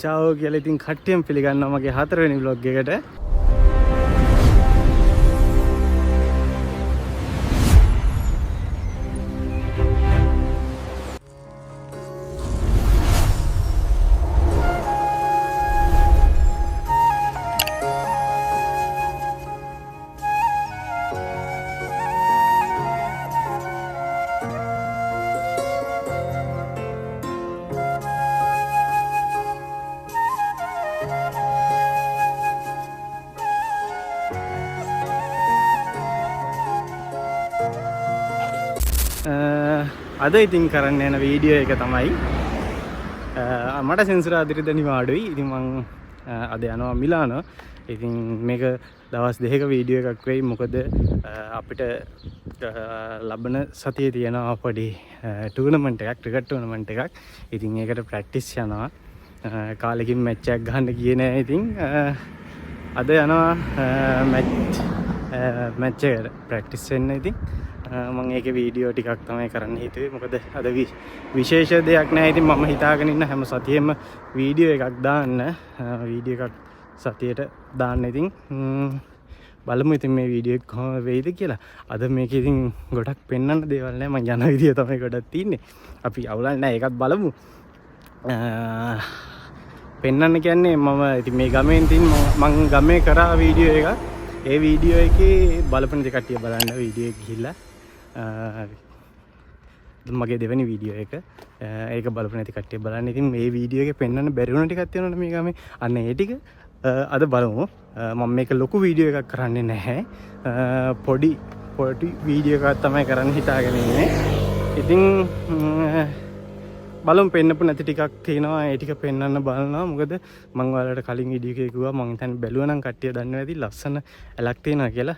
චාෝ කියලා ඉතින් කට්ටියම පිළිගන්නවා මගේ හතරවෙනි ව්ලොග් එකට. අද ඉතින් කරන්න යන වීඩියෝ එක තමයි මට සෙන්සුරාදා ඉරිදා නිවාඩුයි. ඉතින් මං අද යනවා මිලානෝ. ඉතින් මේක දවස් දෙකක වීඩියෝ එකක් වෙයි. මොකද අපිට ලබන සතියේ තියෙනවා පොඩි ටූර්නමන්ට් එකක්, ක්‍රිකට් ටූර්නමන්ට් එකක්. ඉතින් ඒකට ප්‍රැක්ටිස් යනවා. කාලෙකින් මැච් එකක් ගහන්න ගියේ නෑ. ඉතින් අද යනවා මැච් එකට ප්‍රැක්ටිස් වෙන්න. ඉතින් මං ඒකේ වීඩියෝ ටිකක් තමයි කරන්න හිතුවේ. මොකද අද විශේෂ දෙයක් නෑ. ඉතින් මම හිතාගෙන ඉන්න හැම සතියෙම වීඩියෝ එකක් දාන්න. වීඩියෝ එකක් සතියට දාන්න. ඉතින් බලමු ඉතින් මේ වීඩියෝ එක කොහොම වෙයිද කියලා. අද මේකේ ඉතින් ගොඩක් පෙන්වන්න දේවල් නෑ. මං යන විදිය තමයි ගොඩක් තියෙන්නේ. අපි අවුලක් නෑ, ඒකත් බලමු. පෙන්වන්න කියන්නේ මම ඉතින් මේ ගමෙන් ඉතින් මං ගමේ කරා වීඩියෝ එකක්. ඒ වීඩියෝ එකේ බලපන ඉතින් කට්ටිය බලන්න වීඩියෝ එක ගිහිල්ලා. මගේ දෙවෙනි වීඩියෝ එක. ඒක බලපු නැති කට්ටිය බලන්න. ඉතින් මේ වීඩියෝ එකේ පෙන්වන්න බැරි වුණ ටිකක් තියෙනවනේ මේ ගමේ. අන්න ඒ ටික අද බලමු. මම මේක ලොකු වීඩියෝ එකක් කරන්නේ නැහැ. පොඩි වීඩියෝ එකක් තමයි කරන්න හිතාගෙන ඉන්නේ. ඉතින් බලමු පෙන්නපු නැති ටිකක් තියෙනවා. ඒ ටික පෙන්වන්න බලනවා. මොකද මං ඔයාලට කලින් වීඩියෝ එකේ කිව්වා මං හිතන්නේ බැලුවා නම් කට්ටිය දන්නවා ඇති ලස්සන ඇලක් තියෙනවා කියලා.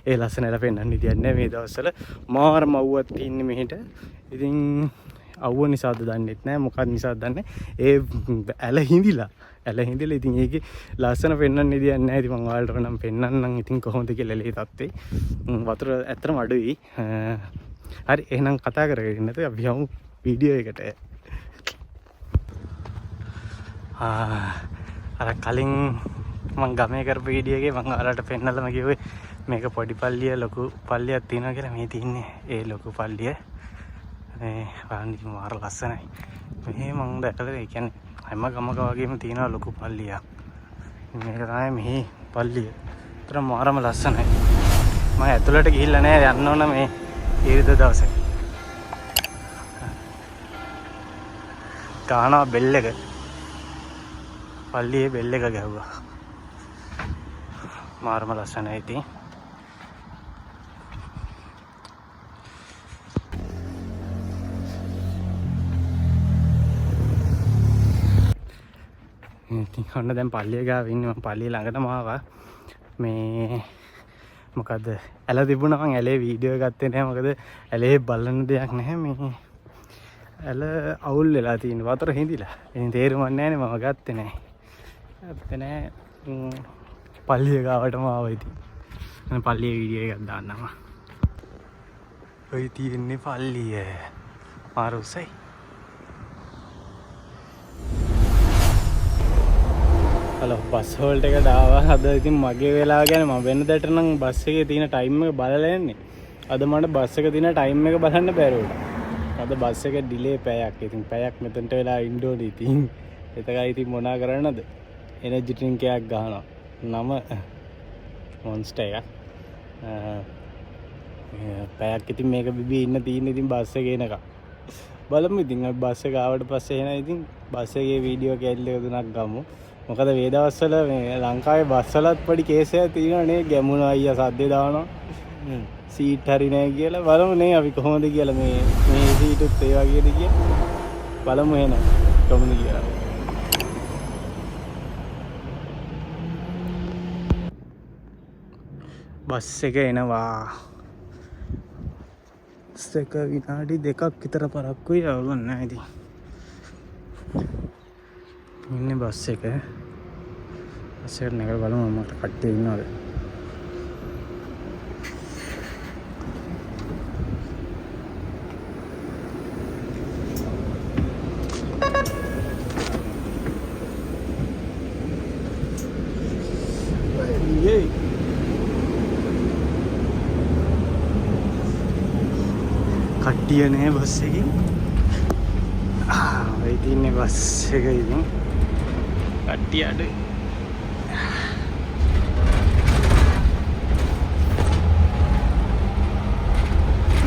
ඒ ලස්සන ඇල පෙන්වන්න විදියක් නෑ මේ දවස්වල. මාර මව්වක් තියෙන්නේ මෙහෙට. ඉතින් අවුව නිසාද දන්නෙත් නෑ, මොකක් නිසාද දන්නේ නෑ. ඒ ඇල හිඳිලා. ඇල හිඳිලා ඉතින් ඒකේ ලස්සන පෙන්වන්න විදියක් නෑ. ඉතින් මං ඔයාලට නම් පෙන්වන්නම් ඉතින් කොහොමද කියලා එළේ තත්ත්වේ. වතුර ඇත්තටම අඩුයි. හරි එහෙනම් කතා කරගෙන ඉන්න නැතුව අපි යමු වීඩියෝ එකට. අර කලින් මං ගමේ කරපු වීඩියෝ එකේ මං ඔයාලට පෙන්නලම කිව්වේ මේක පොඩි පල්ලිය ලොකු පල්ලියක් තියෙනවා කියලා. මේ තින්නේ ඒ ලොකු පල්ලිය. මේ බලන්න ඉතින් මාර ලස්සනයි. මෙහි මං දැකලා ඒ කියන්නේ හැම ගමක වගේම තියෙනවා ලොකු පල්ලියක්. මේක තමයි මෙහි පල්ලිය. ඒතර මාරම ලස්සනයි. මං ඇතුළට ගිහිල්ලා නෑ, යන්න ඕන මේ ඉරිදා දවසේ. ගානවා බෙල් එක. පල්ලියේ බෙල් එක ගැහුවා. මාරම ලස්සනයි ඉතින්. ඉතින් ඔන්න දැන් පල්ලිය ගාව ඉන්නේ. මං පල්ලිය ළඟටම ආවා. මේ මොකද්ද ඇල තිබුණා. මං ඇලේ වීඩියෝ එකක් ගත්තේ නෑ. මොකද ඇලේ බලන දෙයක් නැහැ. මේ ඇල අවුල් වෙලා තියෙන වතුර හිඳිලා. ඉතින් තේරුමක් නෑනේ, මම ගත්තේ නෑ. ගත්තේ නෑ. පල්ලිය ගාවටම ආවා ඉතින්. මම පල්ලියේ වීඩියෝ එකක් දාන්නම්. ඔය තියෙන්නේ පල්ලිය. මාර උසයි. හලෝ බස් හෝල්ට් එකට ආවා. අද ඉතින් මගේ වෙලාව ගැන මම වෙනදට නම් බස් එකේ තියෙන ටයිම් එක බලලා යන්නේ. අද මට බස් එක තියෙන ටයිම් එක බලන්න බැරි වුණා. අද බස් එක ඩිලේ පැයක්. ඉතින් පැයක් මෙතනට වෙලා ඉන්න ඕනේ ඉතින්. එතකයි ඉතින් මොනා කරන්නද? එනර්ජි ඩ්‍රින්ක් එකක් ගහනවා. නම මොන්ස්ටර් එකක්. පැයක් ඉතින් මේක බිබී ඉන්න තියෙන ඉතින් බස් එකේ එනකම්. බලමු ඉතින් අපි බස් එක ආවට පස්සේ එහෙනම් ඉතින් බස් එකේ වීඩියෝ කැල්ල එක තුනක් ගමු. මොකද මේ දවස්වල මේ ලංකාවේ බස් වලත් පොඩි කේස් එකක් තියෙනවා නේ. ගැමුණු අයියා සද්දේ දානවා. සීට් හරි නෑ කියලා. බලමු නේ අපි කොහොමද කියලා මේ සීටුත් ඒ වගේද කියලා. බලමු එහෙනම් කොහොමද කියලා. බස් එක එනවා. බස් එක විනාඩි දෙකක් විතර පරක්කුයි. අවුලක් නෑ ඉතින්. ඉන්නේ බස් එක. බස් එකට නැගලා බලමු මට කට්ටිය ඉන්නවද. යේ. කට්ටිය නෑ බස් එකේ. ඔය තින්නේ බස් එක ඉතින්. කට්ටිය අඩුයි.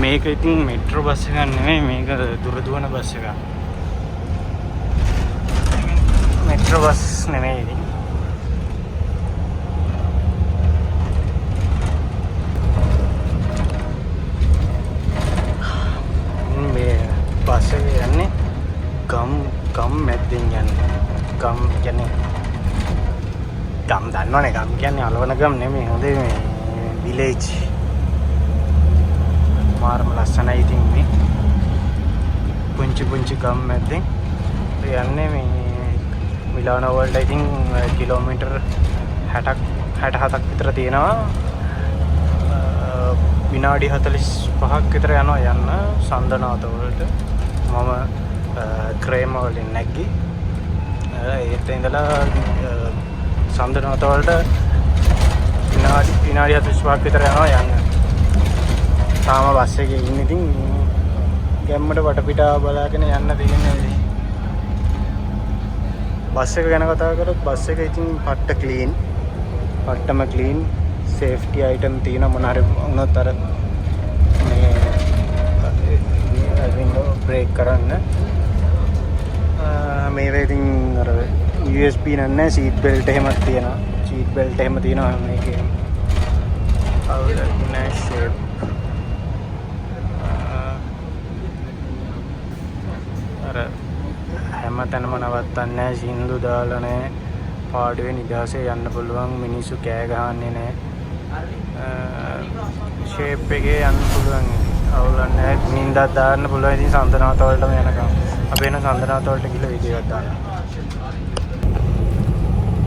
මේක ඉතින් මෙට්‍රෝ බස් එකක් නෙමෙයි, මේක දුර දුවන බස් එකක්. මෙට්‍රෝ බස් නෙමෙයි ඉතින්. මේ බස් එක යන්නේ ගම් මැද්දෙන් යන්නේ. ගම් කියන්නේ ගම් දන්නවනේ, ගම් කියන්නේ අලවන ගම් නෙමෙයි, හොඳේ මේ විලේජ්. මාරම ලස්සනයි ඉතින් මේ පුංචි පුංචි ගම් මැද්දෙන් යන්නේ. මේ මිලානෝ වලට ඉතින් කිලෝමීටර් 67ක් විතර තියෙනවා. විනාඩි 45ක් විතර යනවා යන්න සන්දනාත වලට. මම ක්‍රේම වලින් නැග්ගේ. ඒත් ඉඳලා සන්දනාත වලට විනාඩි 45ක් විතර යනවා යන්න. තාම බස් එකේ ඉන්නේ. ඉතින් ගැම්මට වටපිටාව බලාගෙන යන්න තියෙන්නේ ඉතින්. බස් එක ගැන කතා කරොත් බස් එක ඉතින් පට්ට ක්ලීන්, පට්ටම ක්ලීන්, සේෆ්ටි අයිටම් තියෙන මොන හරි වුණොත් අර මේ වින්ඩෝ බ්‍රේක් කරන්න. මේ වේ ඉතින් අර USB නෑ නෑ, සීට් බෙල්ට් එහෙමත් තියෙනවා. සීට් බෙල්ට් එහෙම තියෙනවා මේකේ. අවුලක් නෑ ෂේප්. අර හැම තැනම නවත්තන්නේ නෑ, සින්දු දාලා නෑ, පාඩුවේ නිදහසේ යන්න පුළුවන්, මිනිස්සු කෑ ගහන්නේ නෑ. ෂේප් එකේ යන්න පුළුවන් ඉතින්. අවුලක් නෑ, නින්දක් දාන්න පුළුවන් ඉතින් සන්දනාත වලටම යනකම්. අපි එන සන්දනාත වලට ගිහලා වීඩියෝ එකක් දාන්න.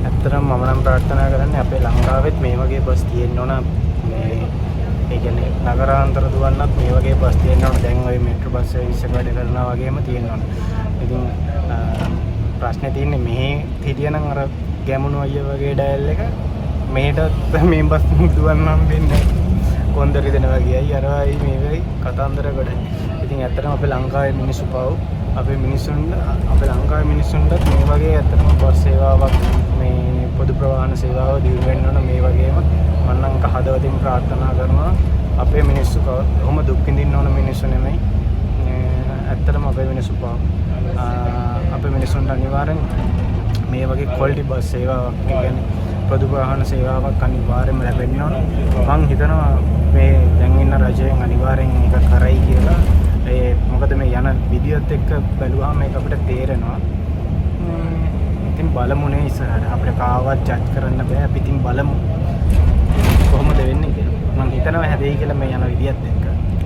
ඇත්තටම මම නම් ප්‍රාර්ථනා කරන්නේ අපේ ලංකාවෙත් මේ වගේ බස් තියෙන්න ඕන. මේ ඒ කියන්නේ නගරාන්තර දුවන්නත් මේ වගේ බස් තියෙන්න ඕන. දැන් ඔය මෙට්‍රෝ බස් සර්විස් එක වැඩ කරනවා වගේම තියෙන්න ඕන. ඉතින් ප්‍රශ්නේ තියෙන්නේ මෙහි හිටියනම් අර ගැමුණු අයියා වගේ ඩයල් එක මෙහෙටත් මේ බස් දුවන්න හම්බෙන්නේ නැහැ. කොන්ද රිදෙනවා කියයි අරවයි මේවයි කතන්දර ගොඩයි. ඉතින් ඇත්තටම අපේ ලංකාවේ මිනිස්සු පව්. අපේ මිනිස්සුන්ට, අපේ ලංකාවේ මිනිස්සුන්ටත් මේ වගේ ඇත්තටම බස් සේවාවක්, මේ පොදු ප්‍රවාහන සේවාව දියුණු වෙන්න ඕන. මේ වගේම මම නම් හදවතින් ප්‍රාර්ථනා කරනවා අපේ මිනිස්සු ඔහොම දුක් විඳින්න ඕන මිනිස්සු නෙමෙයි. ඇත්තටම අපේ මිනිස්සු පව්. අපේ මිනිස්සුන්ට අනිවාර්යෙන් මේ වගේ ක්වොලිටි බස් සේවාවක්, ඒ කියන්නේ පොදු වාහන සේවාවක් අනිවාර්යෙන්ම ලැබෙන්න ඕන. මං හිතනවා මේ දැන් ඉන්න රජයෙන් අනිවාර්යෙන් ඒක කරයි කියලා. ඒ මොකද මේ යන විදියත් එක්ක බැලුවාම මේක අපිට තේරෙනවා. ඉතින් බලමුනේ ඉස්සරහට. අපිට කාවත් ජජ් කරන්න බෑ. අපි ඉතින් බලමු කොහොමද වෙන්නේ කියලා. මං හිතනවා හැදෙයි කියලා මේ යන විදියත් එක්ක.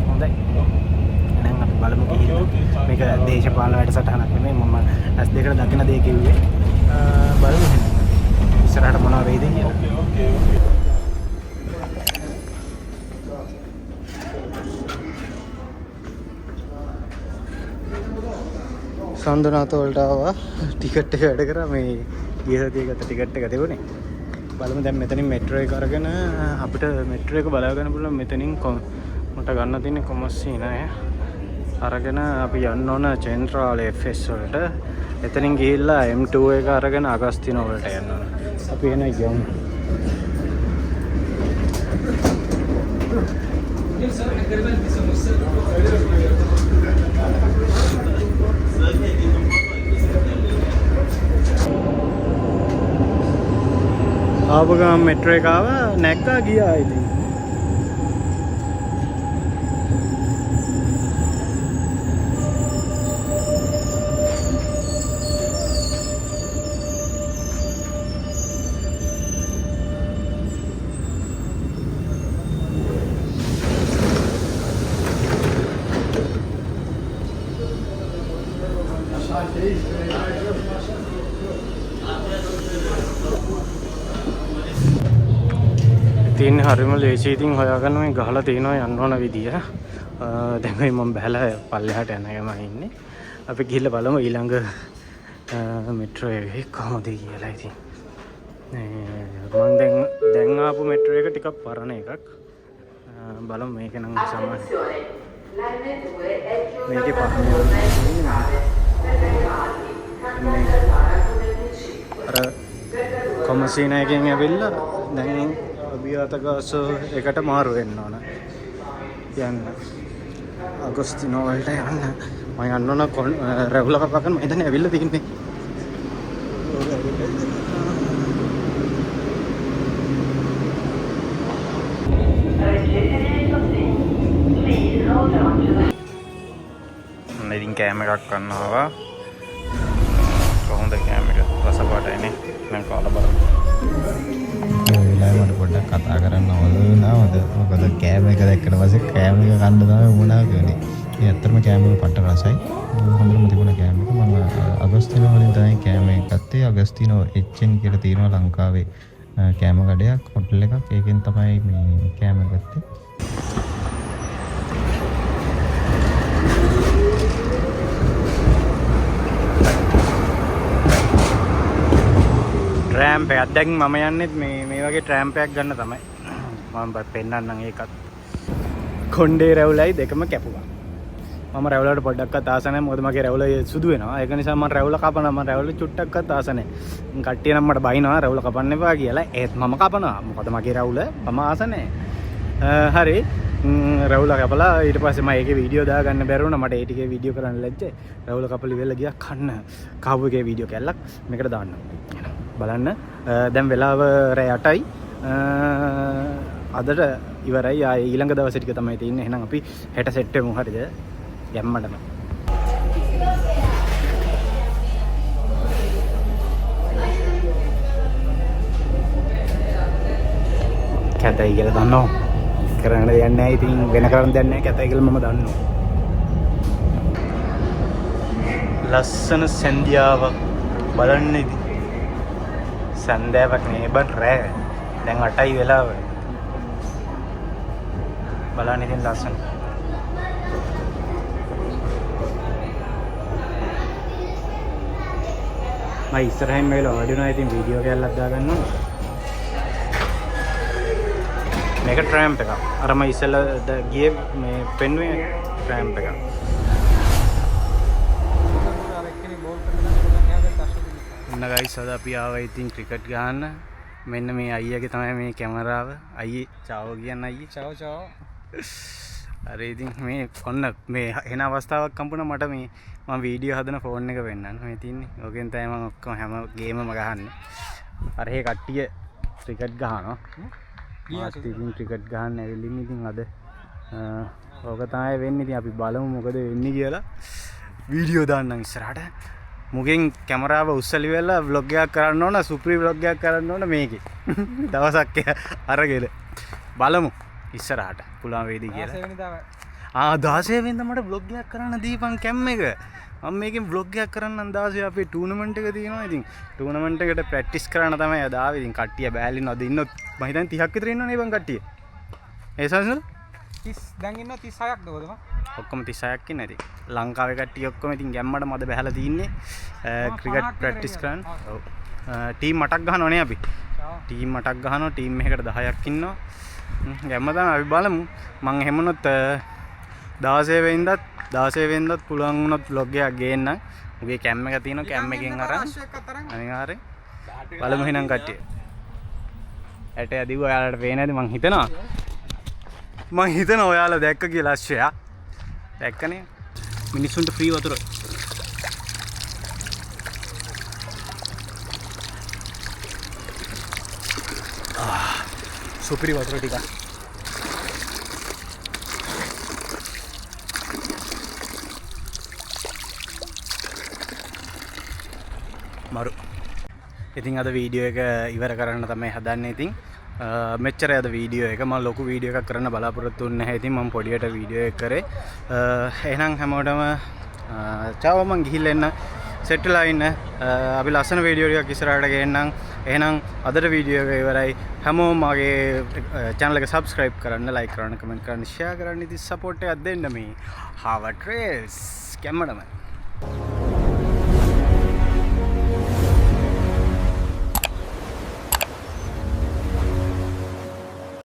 හොඳයි. එහෙනම් අපි බලමු ගිහිල්ලා. මේක දේශපාලන වැඩසටහනක් නෙමෙයි. මම ඇස් දෙකට දකින දේ කිව්වේ. බලමු එහෙනම්. ඉස්සරහට මොනවා වෙයිද කියලා. සන්දනාත වලට ආවා. ටිකට් එක වැඩ කරා. මේ ගිය සතියේ ගත්ත ටිකට් එක තිබුණේ. බලමු දැන් මෙතනින් මෙට්‍රෝ එක අරගෙන අපිට මෙට්‍රෝ එක බලා ගන්න පුළුවන්. මෙතනින් මට ගන්න තියෙන්නේ කොමස්සීන ඈ. අරගෙන අපි යන්න ඕන සෙන්ට්‍රාල් FS වලට. එතනින් ගිහිල්ලා M2 එක අරගෙන අගස්තිනෝ වලට යන්න ඕන. අපි එන යමු. ආපු ගමන් මෙට්‍රෝ එක ආවා, නැග්ගා ගියා ඉතින්. ඉතින් හරිම ලේසි. ඉතින් හොයාගන්න මේ ගහලා තිනවා යන්න ඕන විදිය. දැන් මේ මම බහලා පල්ලෙහාට යන ගමන් ඉන්නේ. අපි ගිහිල්ලා බලමු ඊළඟ මෙට්‍රෝ එකේ කොහොමද කියලා. ඉතින් මං දැන් දැන් ආපු මෙට්‍රෝ එක ටිකක් පරණ එකක්. බලමු මේක නම් සමාන. මේකේ පහන අර කොමසීනා එකෙන් ඇවිල්ලා දැන් අභියාතගාසෝ එකට මාරු වෙන්න ඕන. යන්න. අගොස්තිනෝ වලට යන්න. මම යන්න ඕන රැවුල කපා ගන්න මම හිතන්නේ ඇවිල්ලා තින්නේ. ඔව් ඇවිල්ලා. ඔන්න ඉතින් කෑම එකක් ගන්න ආවා. කොහොමද කෑම එක? රස පාටයි නේ. මම කාලා බලමු. ඒ වෙලාවේ මට පොඩ්ඩක් කතා කරන්න ඕන වුණා. මොකද කෑම එක දැක්කට පස්සේ කෑම එක කන්න තමයි වුණා කියන්නේ. ඒ ඇත්තටම කෑම එක පට්ට රසයි. හොඳටම තිබුණ කෑම එක. මම අගස්තිනෝ වලින් තමයි කෑම එක ගත්තේ. අගස්තිනෝ HN කියලා තියෙනවා ලංකාවේ කෑම කඩයක්, හොටල් එකක්. ඒකෙන් තමයි මේ කෑම ගත්තේ. ට්‍රෑම්ප් එකක්. දැන් මම යන්නේත් මේ වගේ ට්‍රෑම්ප් එකක් ගන්න තමයි. මම පෙන්නන්නම් ඒකත්. කොණ්ඩේ රැවුලයි දෙකම කැපුවා. මම රැවුලට පොඩ්ඩක්වත් ආස නැහැ. මොකද මගේ රැවුල සුදු වෙනවා. ඒක නිසා මම රැවුල කපනවා. මම රැවුල චුට්ටක්වත් ආස නැහැ. උන් කට්ටිය නම් මට බයිනවා රැවුල කපන්න එපා කියලා. ඒත් මම කපනවා. මොකද මගේ රැවුල මම ආස නැහැ. හරි. රැවුල කපලා ඊට පස්සේ මම ඒකේ වීඩියෝ දාගන්න බැරි වුණා. මට ඒ ටිකේ වීඩියෝ කරන්න ලැජ්ජයි. රැවුල කපලා ඉවරලා ගියා කන්න. කාපු එකේ වීඩියෝ කැල්ලක් මේකට දාන්න. බලන්න. දැන් වෙලාව රෑ 8යි. අදට ඉවරයි. ආයේ ඊළඟ දවසේ ටික තමයි තියෙන්නේ. එහෙනම් අපි හෙට සෙට් වෙමු. හරිද? ගැම්මටම. කැතයි කියලා දන්නවා. කරන්න දෙයක් නැහැ. ඉතින් වෙන කරන්න දෙයක් නැහැ. කැතයි කියලා මම දන්නවා. ලස්සන සන්ධ්‍යාවක් බලන්න ඉතින්. සන්ධ්‍යාවක් නේ බං රෑ. දැන් 8යි වෙලාව. බලන්න ඉතින් ලස්සන. මම ඉස්සරහින් මේ වෙලාව වඩිනවා. ඉතින් වීඩියෝ කැල්ලක් දාගන්න ඕනේ. මේක ට්‍රෑම්ප් එකක්. අර මම ඉස්සෙල්ලා ගියේ මේ පෙන්නුවේ ට්‍රෑම්ප් එකක්. ඔන්න ගයිස් අද අපි ආවා ඉතින් ක්‍රිකට් ගහන්න. මෙන්න මේ අයියාගේ තමයි මේ කැමරාව. අයියේ චාවෝ කියන්න අයියේ. චාවෝ චාවෝ. අර ඉතින් මේ ඔන්න මේ එන අවස්ථාවක් හම්බුණා මට මේ මම වීඩියෝ හදන ෆෝන් එක පෙන්නන්න. මේ තින්නේ. ඕකෙන් තමයි මම ඔක්කොම හැම ගේමම ගහන්නේ. අර හේ කට්ටිය ක්‍රිකට් ගහනවා. මාත් ඉතින් ක්‍රිකට් ගහන්න ඇවිල්ලා ඉන්නේ. ඉතින් අද ඕක තමයි වෙන්නේ. ඉතින් අපි බලමු මොකද වෙන්නේ කියලා. වීඩියෝ දාන්නම් ඉස්සරහට. මුගෙන් කැමරාව උස්සලි වෙලා ව්ලොග් එකක් කරන්න ඕන, සුපිරි ව්ලොග් එකක් කරන්න ඕන මේකේ. දවසක් අරගෙන බලමු ඉස්සරහට පුළුවන් වේද කියලා. 16 වෙනිදා. 16 වෙනිදා මට ව්ලොග් එකක් කරන්න දීපන් කැම් එක. මම මේකෙන් ව්ලොග් එකක් කරන්නම් 16 අපේ ටූර්නමන්ට් එක තියෙනවා. ඉතින් ටූර්නමන්ට් එකට ප්‍රැක්ටිස් කරන්න තමයි අද ආවේ. ඉතින් කට්ටිය බෑලා ඉන්නවා. අද ඉන්නොත් මම හිතන්නේ 30ක් විතර ඉන්නවනේ බං කට්ටිය. ඒ සංසල්? 30 දැන් ඉන්නවා 36ක් ද කොහොමද? ඔක්කොම 36ක් ඉන්නවා ඉතින්. ලංකාවේ කට්ටිය ඔක්කොම ඉතින් ගැම්මට මද බහැලා තින්නේ. ක්‍රිකට් පහක් විතර ප්‍රැක්ටිස් ඉන්නවා. කරන්න. ඔව්. ටීම් 8ක් ගහනවා නේ අපි. ටීම් 8ක් ගහනවා. ටීම් එකකට 10ක් ඉන්නවා. ගැම්ම තමයි අපි බලමු. මං එහෙම වුණොත් 16 වෙනිදාත් 16 වෙනිදාත් පුළුවන් වුණොත් ව්ලොග් එකක් ගේන්න. උගේ කැම් එක තියෙනවා. කැම් එකෙන් අරන්. අනිවාර්යෙන්. බලමු එහෙනම් කට්ටිය. ඇට ඇදිව ඔයාලට පේන්නේ නැති මං හිතනවා. මං හිතනවා ඔයාලා දැක්ක කියලා අශ්වයා. දැක්කනේ. මිනිස්සුන්ට ෆ්‍රී වතුර. සුපිරි වතුර ටිකක්. මරු. ඉතින් අද වීඩියෝ එක ඉවර කරන්න තමයි හදන්නේ. ඉතින් මෙච්චරයි අද වීඩියෝ එක. මම ලොකු වීඩියෝ එකක් කරන්න බලාපොරොත්තු වෙන්නේ නැහැ. ඉතින් මම පොඩියට වීඩියෝ එක කරේ. එහෙනම් හැමෝටම චාවෝ. මං ගිහිල්ලා එන්න. සෙට් වෙලා ඉන්න. අපි ලස්සන වීඩියෝ ටිකක් ඉස්සරහට ගේන්නම්. එහෙනම් අදට වීඩියෝ එක ඉවරයි. හැමෝම මගේ චැනල් එක සබ්ස්ක්‍රයිබ් කරන්න, ලයික් කරන්න, කමෙන්ට් කරන්න, ෂෙයා කරන්න. ඉතින් සපෝට් එකක් දෙන්න මේ හාවා ට්‍රේල්ස් කැමරාමන්.